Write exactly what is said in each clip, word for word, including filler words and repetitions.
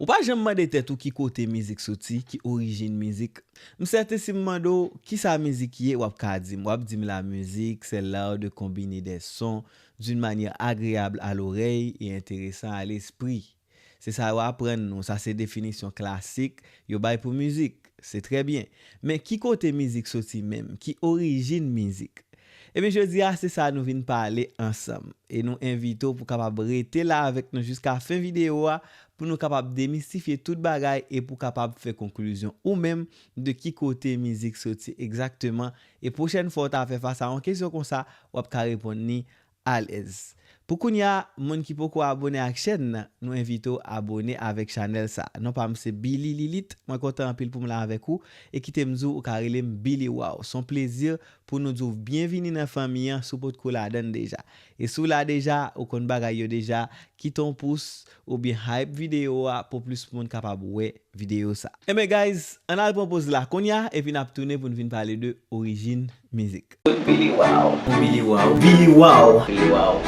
Ou pa janm mande tèt ou ki kote mizik soti, ki orijin mizik. M sèten si m mande w kisa mizik ye, w ap ka di m. W ap di m la musique, c'est l'art de combiner des sons d'une manière agréable à l'oreille et intéressant à l'esprit. Se sa yo aprann nou, sa se definisyon klasik yo bay pou mizik. Se trè byen. Men ki kote mizik soti menm? Ki orijin mizik? Ebyen, jodi a, se sa nou vin pale ansanm. E nou envite w pou kapab rete la avèk nou jiska fen videyo a, pou nou kapab demistifye tout bagay e pou kapab fè konklizyon ou menm de ki kote mizik soti egzakteman. E pwochèn fwa w ta fè fas a yon kesyon konsa, w ap ka reponn li alèz. Pou kounye a, moun ki poko abone ak chèn nan, nou envite w abone avèk chanèl sa. Non pa m se Billy Lilite, mwen kontan anpil pou m la avèk ou, e kite m di w, ou ka rele m Billy Wow. Se yon plezi pou nou di w byenvini nan fanmi an si w potko ladann deja. E si w la deja, ou konn bagay yo deja, kite yon pous oubyen hype videyo a pou plis moun kapab wè videyo sa. Enben guys, ann al pran poz la kounye a, epi n ap tounen pou n vin pale de orijin mizik. Billy Wow. Billy Wow. Billy Wow. Billy Wow.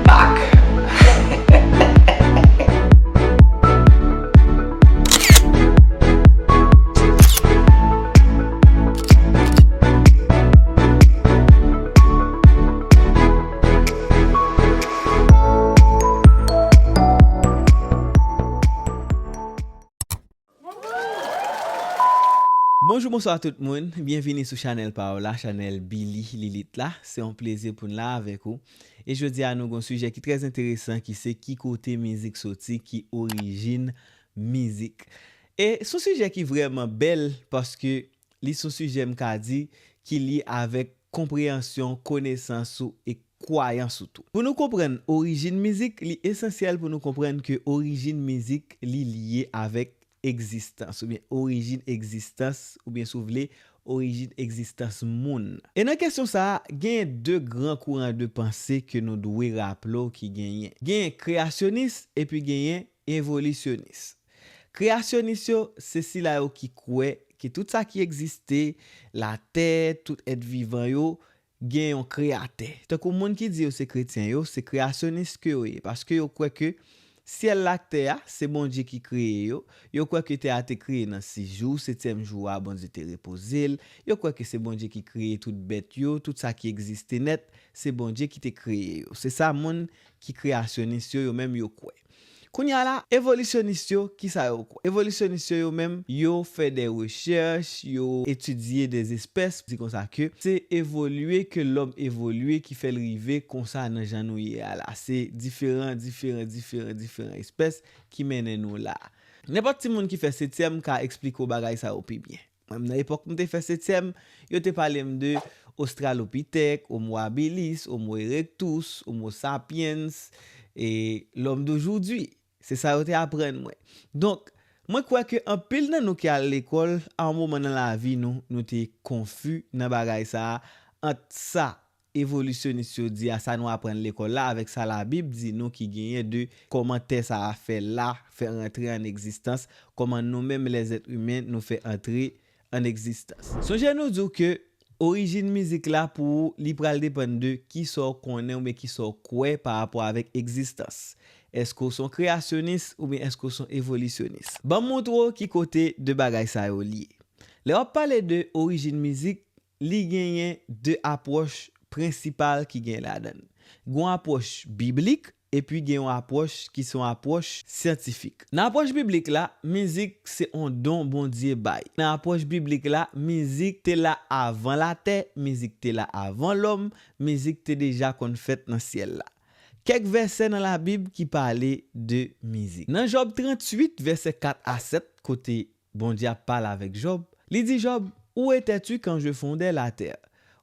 Back. Bonjou, bonswa tout moun. Byenvini sou chanèl pa w la, chanèl Billy Lilite la. Se yon plezi pou n la avèk ou. E jodi a, nou gen yon sijè ki trè enteresan, ki se ki kote mizik soti, ki orijin mizik. E se yon sijè ki vrèman bèl, paske li se yon sijè, m ka di, ki lye avèk konpreyansyon, konesans ou e kwayans ou tou. Pou nou konprann orijin mizik, li esansyèl pou nou konprann ke orijin mizik, li lye avèk egzistans, oubyen orijin egzistans, oubyen si w vle, orijin egzistans moun. E nan kesyon sa a, genyen de gran kouran de panse ke nou dwe raple w ki genyen. Genyen kreyasyonis, epi genyen evolisyonis. Kreyasyonis yo, se sila yo ki kwè ke tout sa ki egziste, latè, tout èt vivan yo, gen yon kreyatè. Tankou moun ki di yo se kretyen yo, se kreyasyonis ke yo ye, paske yo kwè ke syèl la ak tè a, se Bondye ki kreye yo. Yo kwè ke tè a te kreye nan sis jou, setyèm jou a, Bondye te repoze l. Yo kwè ke se Bondye ki kreye tout bèt yo, tout sa ki egziste nèt, se Bondye ki te kreye yo. Se sa moun ki kreyasyonis yo, yo menm yo kwè. Kounye a la, evolisyonis yo, kisa yo kwè? Evolisyonis yo, yo menm, yo fè de rechèch, yo etidye de espès, di konsa ke se evolye ke lòm evolye ki fè l rive konsa nan jan nou ye a la. Se diferan, diferan, diferan, diferan espès ki mennen nou la. Nenpòt timoun ki fè setyèm ka eksplike w bagay sa yo pi byen. Mwen menm nan epòk m te fè setyèm, yo te pale m de Australopithèque, Homo habilis, Homo erectus, Homo sapiens, e l'homme d'aujourd'hui. Se sa yo te aprann mwen. Donk, mwen kwè ke anpil nan nou ki al lekòl, a yon moman nan lavi nou, nou te konfi nan bagay sa a, ant sa evolisyonis yo di a, sa nou aprann lekòl la, avèk sa Labib di nou ki genyen de kòman tè sa a fè la, fè rantre an egzistans, kòman nou menm lèzèt imen nou fè antre an egzistans. Sonje nou di w ke orijin mizik la pou ou, li pral depann de kisa w konnen oubyen kisa w kwè pa rapò avèk egzistans. Èske w se yon kreyasyonis oubyen èske w se yon evolisyonis? Ban m montre w ki kote de bagay sa yo lye. Lè w ap pale de orijin mizik, li genyen de apwòch prensipal ki gen ladan l. Gen yon apwòch biblik, epi gen yon apwòch ki se yon apwòch syantifik. Nan apwòch biblik la, mizik se yon don Bondye bay. Nan apwòch biblik la, mizik te la avan latè, mizik te la avan lòm, mizik te deja konn fèt nan syèl la. Kèk vèsè nan Labib ki pale de mizik. Nan Jòb tranntuit, vèsè kat a sèt, kote Bondye ap pale avèk Jòb, li di Jòb, Où étais-tu quand je fondais la terre?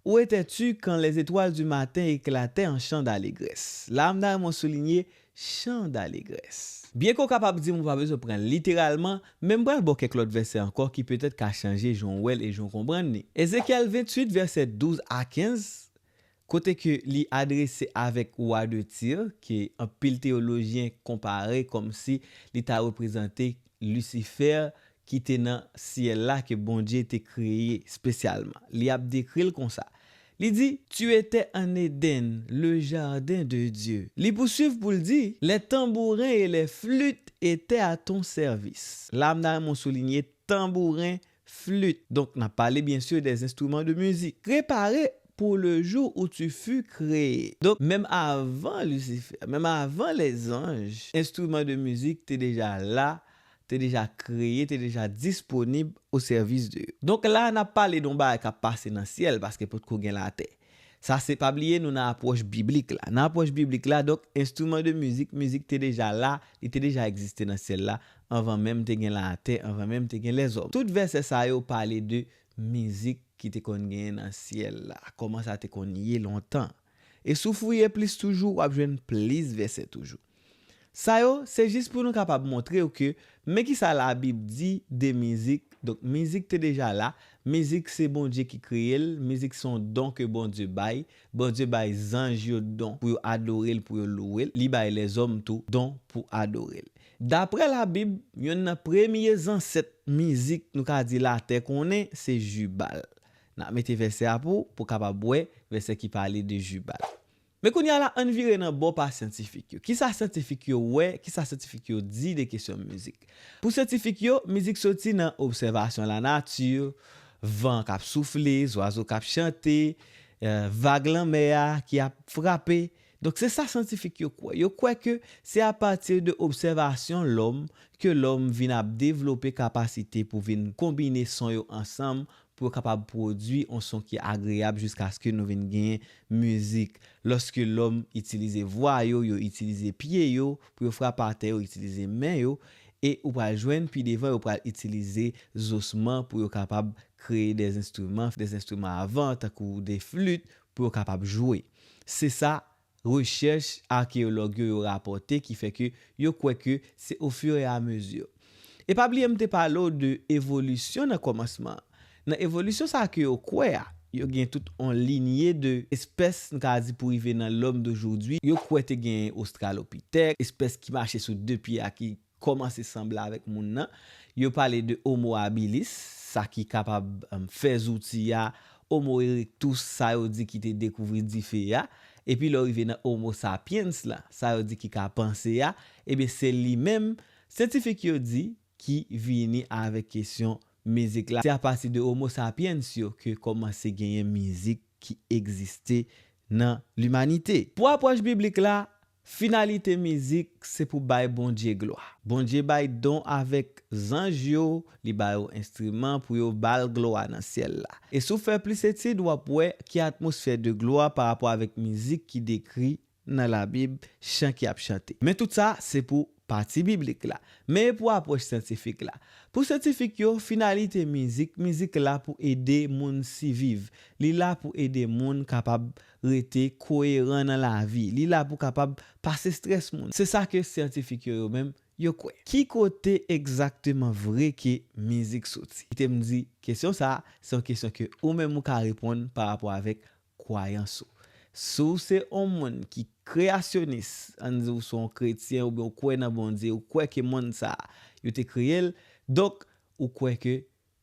Où étais-tu quand les étoiles du matin éclataient en chants d'allégresse? La, m ta renmen w soulinye chants d'allégresse. Byenke w kapab di m ou pa bezwen pran l literalman, men m pral ba w kèk lòt vèsè ankò ki petèt ka chanje jan w wè l e jan w konprann li. Ezekyèl venntuit, vèsè douz a kenz, kote ke li adrese avèk wa de Tir, ke anpil teyolojyen konpare kòmsi li ta reprezante Lisifè ki te nan syèl la, ke Bondye te kreye espesyalman. Li ap dekri l konsa, Li di, Tu étais en Éden, le jardin de Dieu. Li pouswiv pou l di, Les tambourins et les flûtes étaient à ton service. La, m ta renmen soulinye tanbouren, flit. Donk, n ap pale, byen si, des instruments de musique. Préparés pour le jour où tu fus créé. Donk, menm avan Lisifè, menm avan lèzanj, enstriman de mizik te deja la, te deja kreye, te deja disponib o sèvis de yo. Donk la, n ap pale de yon bagay k ap pase nan syèl, paske potko gen latè. Sa se pa bliye, nou nan apwòch biblik la. Nan apwòch biblik la, donk, enstriman de mizik, mizik te deja la, li te deja egziste nan syèl la, anvan menm te gen latè, anvan menm te gen lèzòm. Tout vèsè sa yo pale de mizik ki te konn genyen nan syèl la, kòman sa te konn ye lontan. E si w fouye plis toujou, w ap jwenn plis vèsè toujou. Sa yo, se jis pou nou kapab montre w ke men kisa Labib di de mizik. Donk, mizik te deja la. Mizik se Bondye ki kreye l. Mizik se yon don ke Bondye bay. Bondye bay zanj yo don pou yo adore l, pou yo louwe l. Li bay lèzòm tou don pou adore l. Daprè Labib, yonn nan premye zansèt mizik, nou ka di, latè konnen, se Jubal. N ap mete vèsè a pou, pou w kapab wè vèsè ki pale de Jubal. Men kounye a la, ann vire nan bò pa syantifik yo. Kisa syantifik yo wè, kisa syantifik yo di de kesyon mizik? Pou syantifik yo, mizik soti nan obsèvasyon lanati, van k ap soufle, zwazo k ap chante, eh, vag lanmè a ki ap frape. Donk, se sa syantifik yo kwè. Yo kwè ke se apati de obsèvasyon lòm ke lòm vin ap devlope kapasite pou vin konbine son yo ansanm pou yo kapab pwodui yon son ki agreyab jiskaske nou vin genyen mizik. Lòske lòm itilize vwa yo, yo itilize pye yo pou yo frape atè, yo itilize men yo, e ou pral jwenn pi devan yo pral itilize zosman pou yo kapab kreye de enstriman, de enstriman a van, tankou de flit, pou yo kapab jwe. Se sa rechèch akeyològ yo, yo rapòte, ki fè ke yo kwè ke se au fur et à mesure. E pa bliye m te pale w de evolisyon nan kòmansman an. Nan evolisyon sa ke yo kwè a, yo gen tout on linye de espès, n ka di, pou rive nan lòm dojodwi. Yo kwè te gen ostralopitèk, espès ki mache sou de pye a ki kòmanse sanble avèk moun nan. Yo pale de Homo habilis, sa ki kapab, em, fè zouti a, Homo erectus, sa yo di ki te dekouvri dife a. Epi lè w rive nan Homo sapiens la, sa yo di ki ka panse a, ebyen se li menm, syantifik yo di, ki vini avèk kesyon mizik la. Se apati de Homo sapiens yo ke kòmanse genyen mizik ki egziste nan limanite. Pou apwòch biblik la, finalite mizik se pou bay Bondye glwa. Bondye bay don avèk zanj yo, li ba yo enstriman pou yo ba l glwa nan syèl la. E si w fè plis etid, w ap wè ki atmosfè de glwa pa rapò avèk mizik ki dekri nan Labib, chan ki ap chante. Men tout sa, se pou pati biblik la. Men e pou apwòch syantifik la? Pou syantifik yo, finalite mizik, mizik la pou ede moun siviv. Li la pou ede moun kapab rete koyeran nan lavi. Li la pou kapab pase estrès moun. Se sa ke syantifik yo, yo menm, yo kwè. Ki kote egzakteman vre ke mizik soti? Kite m di, kesyon sa a, se yon kesyon ke ou menm ou ka reponn pa rapò avèk kwayans ou. Si w se yon moun ki kreyasyonis, ann di w se yon kretyen oubyen w kwè nan Bondye, ou kwè ke monn sa a, yo te kreye l, donk, ou kwè ke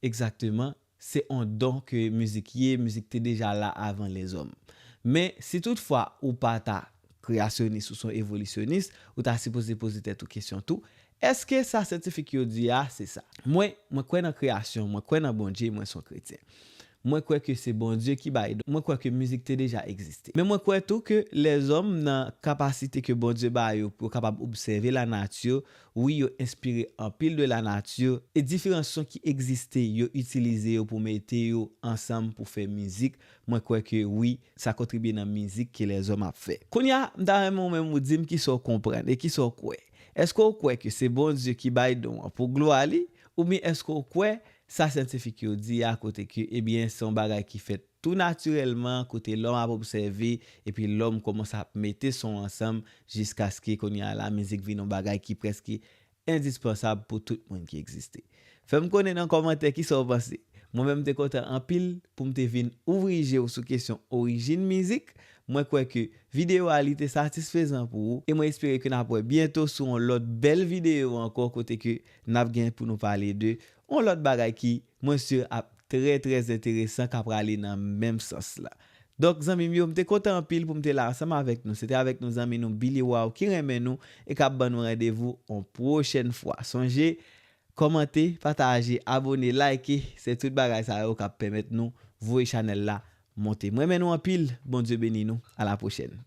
egzakteman, se yon don ke mizik ye, mizik te deja la avan lèzòm. Men, si toutfwa ou pa ta kreyasyonis, ou se yon evolisyonis, ou ta sipoze poze tèt ou kesyon tou, èske sa syantifik yo di a, se sa? Mwen, mwen kwè nan kreyasyon, mwen kwè nan Bondye, mwen se yon kretyen. Mwen kwè ke se Bondye ki bay don. Mwen kwè ke mizik te deja egziste. Men mwen kwè tou ke lèzòm nan kapasite ke Bondye ba yo pou yo kapab obsève lanati, wi, yo enspire anpil de lanati, e diferan son ki egziste, yo itilize yo pou mete yo ansanm pou fè mizik. Mwen kwè ke wi, sa kontribye nan mizik ke lèzòm ap fè. Kounye a, m ta renmen ou menm ou di m kisa w konprann e kisa w kwè. Èske w kwè ke se Bondye ki bay don an pou glwa li? Oubyen èske w kwè sa syantifik yo di a, kote ke, ebyen, se yon bagay ki fèt tou natirèlman, kote lòm ap obsève, epi lòm kòmanse ap mete son ansanm jiskaske kounye a la, mizik vin yon bagay ki prèske endispansab pou tout moun ki egziste? Fè m konnen nan kòmantè kisa w panse. Mwen menm, m te kontan anpil pou m te vin ouvri je w sou kesyon orijin mizik. Mwen kwè ke videyo a, li te satisfezan pou ou, e mwen espere ke n ap wè byento sou yon lòt bèl videyo ankò, kote ke n ap gen pou nou pale de yon lòt bagay ki, mwen si, ap trè, trè enteresan, k ap prale nan menm sans la. Donk, zanmi m yo, m te kontan anpil pou m te la ansanm avèk nou. Se te avèk nou zanmi nou Billy Wow ki renmen nou e k ap ban nou randevou yon pwochèn fwa. Sonje, kòmante, pataje, abone, like. Se tout bagay sa yo k ap pèmèt nou voye chanèl la monte. M renmen nou anpil. Bondye beni nou. A la pwochèn.